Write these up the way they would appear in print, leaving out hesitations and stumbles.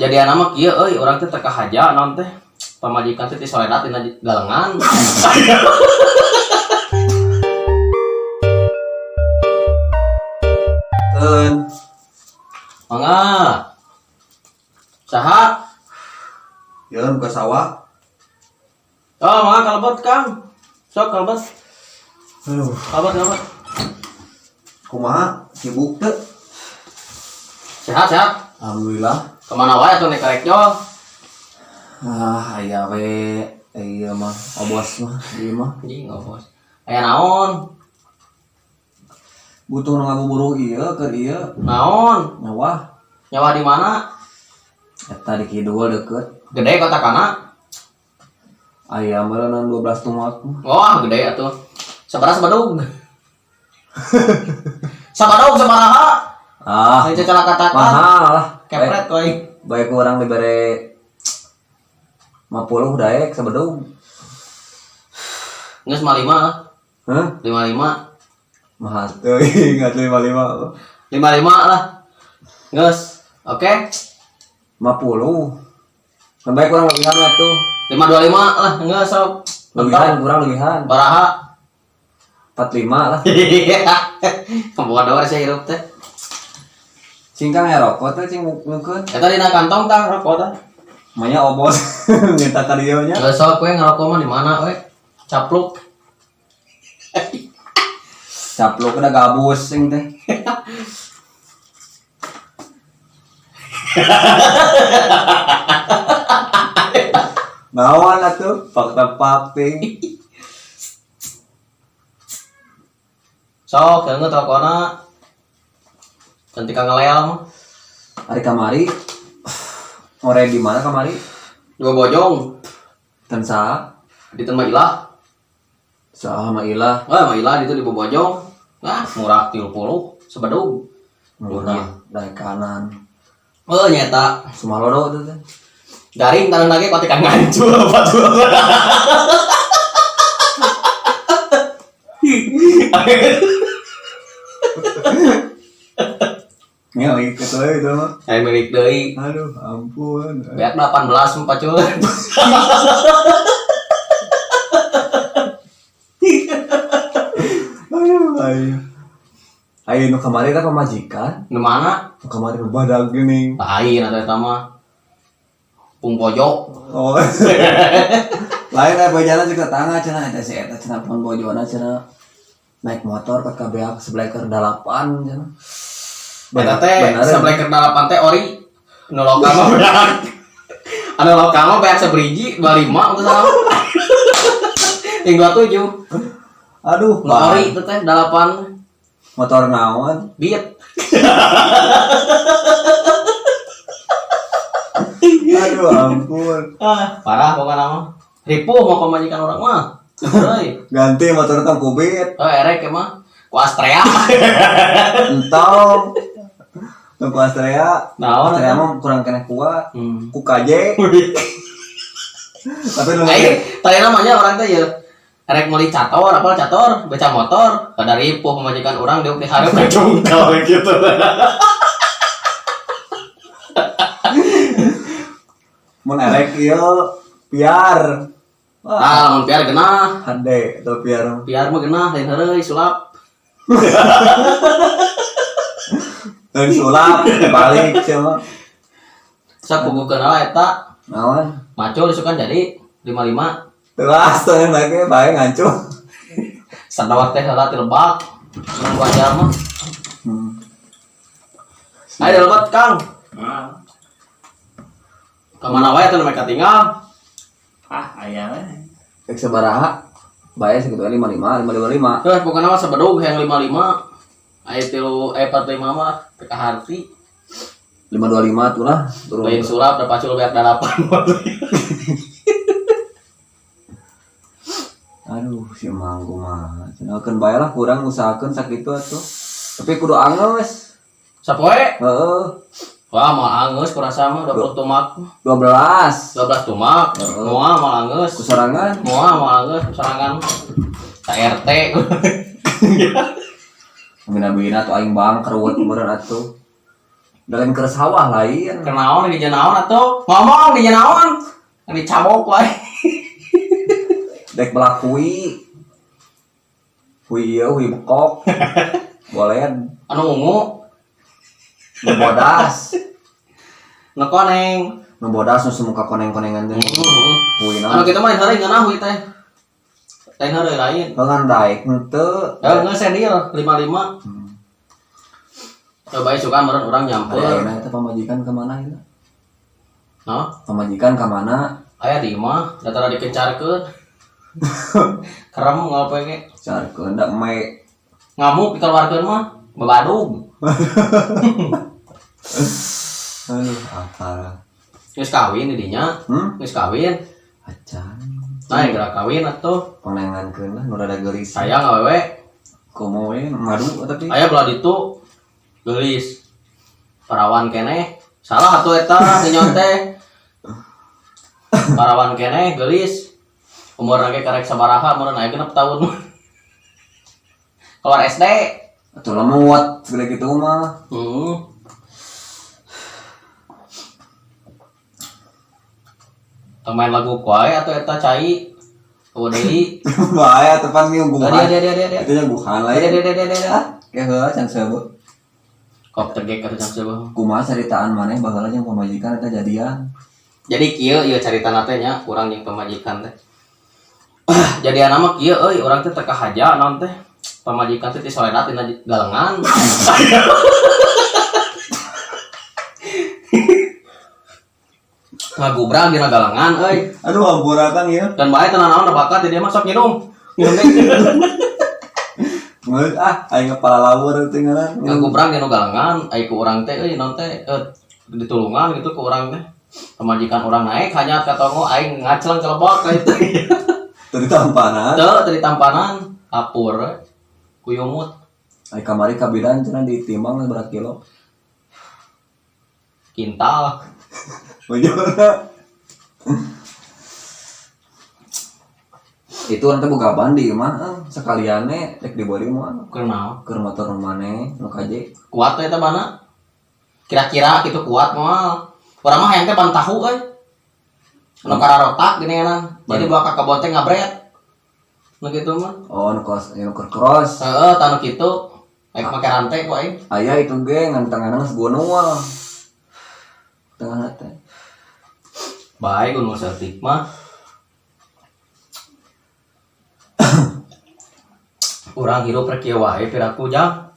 Jadi nama kieu euy, urang teh teu kahaja naon teh. Pamajikan teh ti soledat dina galengan. Keun. Mangga. Saha? Jalan ke sawah. Oh, mangga kalebet, Kang. Sok kalebet. Aduh, Kalebet, kalebet. Kumaha sibuk teu? Sehat, sehat. Alhamdulillah. Kemana wae atuh nek karek jol? Ah, aya we. Iya mah, obos mah, ieu mah. Anjing, bos. Aya naon? Butuh nu ngabuburu ieu keur ieu. Naon? Nyawa. Nyawa di mana? Eta di kidul deket. Gede kota kana? Aya meureunnan 12 tumak. Wah, gede atuh. Sabaraha sabadug? Sabadug sabaraha? Ah, Ayo cecala katakan. mahal lah. Kepret koy. Baik orang dibere 50 daek sabedug. Geus mah 5 lah. Hah? 55. Mahal teuing atuh 55. 55 lah. Geus. Oke. 50. Kan baik kurang lebihan lah tuh. 525 lah, geus sok. Lebihan kurang lebihan. Baraha. 45 lah. Bodoh sih hirup teh. Cingkang ya rokok teh cing mungkeun. Eta dina kantong tah rokok tah. Manya obos minta ka dieu nya. Geus sok we ngarokok mah di mana we? Capluk. Capluk udah gabus sing teh. Naon atuh fakta fakting. Sok keungeut rokona. Cantik ngelel mah. Ari kamari ngore di mana kamari? Dua bojong Ten saha? di Teu Mailah. Saha mah ilah. Wah, Mailah itu di Bobojong. Nah, murah 30 sebedug. Murah dari kanan. Oh, nyeta. Sumalodo tuh teh. Garing tanah lagi pati kan ngancur apa tuh. Ngelik gitu itu mah. Saya milik deui. Aduh, ampun. Beak 18 empat cuy. Aduh, ayo. Ayo nu kamari teh pamajikan. Nu mana? Nu kamari nu badag geuning. Lain atuh eta mah. Pung pojok. Oh. Lain aya bejana jeung tetangga cenah eta si eta cenah pon bojona cenah naik motor ke KBA sebleker 8 cenah. Eta teh Bener. sebleker 8 teh ori. Nu lokal mah beak. Anu lokal mah beak seberiji 25 untuk salah. Yang 27. Aduh, Nu ori itu teh 8 motor naon? Beat. Aduh, ampun. Ah, parah pokoknya mah. Ripuh mau pemajikan orang mah. Euy. Ganti motor tong kubit. Oh, erek emang. Ku Astrea. Entong. Tong ku Astrea. Naon, Astrea eta? mah kurang keneh kuat. Ku KJ. Tapi nu Aing tadi namanya orang teh ya erek meuli cator, apa cator, beca motor, kada ripuh pemajikan orang diuk di hareup jungkal gitu. Mun erek ieu piar. Wah, Ah, mun piar genah, hade atau piar. Piar mah genah lain heureuy sulap. Lain sulap balik sia mah. Sok pugukeun lah eta. Naon? Macul isukan jadi 55. Telas teh lagi bae ngancur. Sadawat teh heula ti lebak. Mun wajar mah. Ayo lebet Kang. Ah, Kemana wae atuh mereka tinggal? ah, aya we. Rek sabaraha? Bae sakitu 55, 555. Terus pokoknya mah sebedug yang 55. Aya tilu 45 mah teu kaharti. 525 tuh lah turun. Lain sulap da pacul beak 8. Aduh, si emang kumaha. Cenah keun bae lah kurang usahakeun sakitu atuh. Tapi kudu angeus. Sapoe? Heeh. Wah, moal angeus kurasa mah 20 tumak. 12. 12 tumak. Heeh. Moal moal angeus. Kusorangan. Moal moal angeus kusorangan. Ka RT. Bina-bina tuh aing bang keruwet meureun atuh. Dalam keur sawah lain. Kenaon di naon atuh? Ngomong di naon? Dicabok wae. Dek belakui. Hui ieu hui bekok. Bolen. Anu ungu, Nu bodas. nu koneng. Nu bodas nu semuka koneng-konengan teh. Hui Anu naon? kitu mah heureuy ngeunah hui teh. Lain heureuy lain. Pengan daek henteu. Ya geus senior 55. Coba suka meureun urang nyamper. Ari ayeuna eta pamajikan ka mana ieu? Nah, Pamajikan ka mana? aya di imah, datara dikencarkeun. Kerem ngalope ge. Carkeun da me. Ngamuk dikeluarkeun mah babadug. Aduh, apa? Geus kawin di dinya, geus kawin. Acan. Nah, geura kawin atuh. Panengankeun lah nu rada geulis. Sayang awewe. Komo we madu tapi. Aya belah ditu geulis. Parawan keneh. Salah atuh eta nginyon teh. Parawan keneh geulis. Umurna ge karek sabaraha, meureun aya 6 tahun. Keluar SD. Atuh lemot segede kitu mah. Tong main lagu kuai atau eta cai. Eueuh deui. Bahaya atuh pan nyuguhan. Dia. Itu nyuguhan lain. Dia. Ke heula can seubeuh. Kok tergek ka can seubeuh. Kumaha caritaan maneh baheula jeung pamajikan eta jadian? Jadi kieu ieu caritana teh nya urang jeung pamajikan teh. Jadian mah kieu euy urang teh teu kahaja naon teh. Pamajikan teh ti soledat dina galengan. Ngagubrag dina galengan euy. Aduh ampura Kang ieu. Dan bae teu nanaon da bakat di dia mah sok nginum. Nginum teh. Ngeus ah aing palalawur teh ngaran. Ngagubrag dina galengan ai ku urang teh euy naon teh ditulungan gitu ku urang teh. Pamajikan urang naik hanya ka tonggo aing ngacleng kelebok ka itu. Teu ditampanan. Teu ditampanan apur kuyumut. Ai kamari ka bidan cenah ditimbang berapa kilo? Kintal. Bojona. Itu nanti boga ban di imah sekaliannya rek dibeli mah. Keur naon? Keur motor maneh nu kaje. Kuat teh eta bana? Kira-kira kitu kuat moal. Urang mah hayang teh ban tahu euy. Nu kararotak gini enak. Jadi bawa ka kebon teh ngabret. Nu kitu mah. Oh, nu kos, nu keur cross. Heeh, tah nu kitu. Aing make rantai ku aing. Aya itu ge ngan tengahna geus gunung. Tengahna teh. Bae gunung Celtic mah. Urang hirup rek kieu wae piraku jang.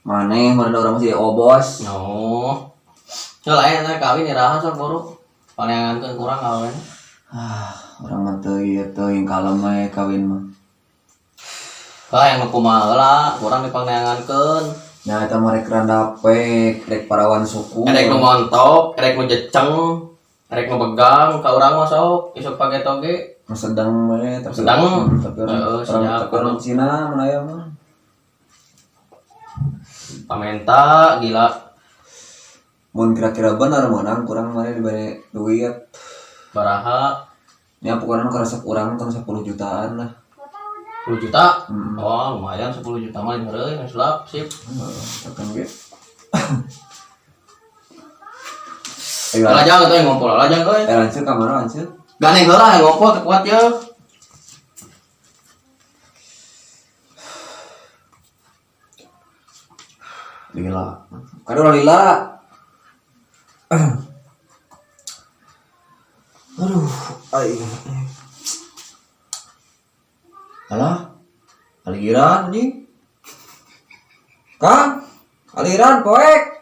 Maneh mun ada urang masih obos. No. Heuh lain teh kawin iraha sok buru. Paneangankeun kurang kawin. Ah, urang mah teu ieu teuing kalem we kawin mah. Lah yang nu kumaha heula, urang dipangneangankeun. Nya eta mah rek randapek, rek parawan suku. Rek nu montok, rek nu jeceng, rek nu begang ka urang mah sok isuk pageto ge. Nu sedang we, tapi Sedang. Tapi orang Heeh, siap. tapi orang Cina mun aya mah. Pamenta gila. Mun kira-kira bener meunang kurang maneh dibere duit. Baraha. Ya pokoknya nu karesep urang kan 10 jutaan lah. 10 juta? Oh, lumayan 10 juta mah heureuy, geus lap, sip. Heeh, tekan ge. Ayo, Lajang atuh yang ngompol, lajang euy. Lanceuk ka mana lanceuk? Gandeng heula yang ngompol teu kuat ye. Lila. Kado lila. Aduh, aing. Alah, aliran anjing. Kang, aliran poek.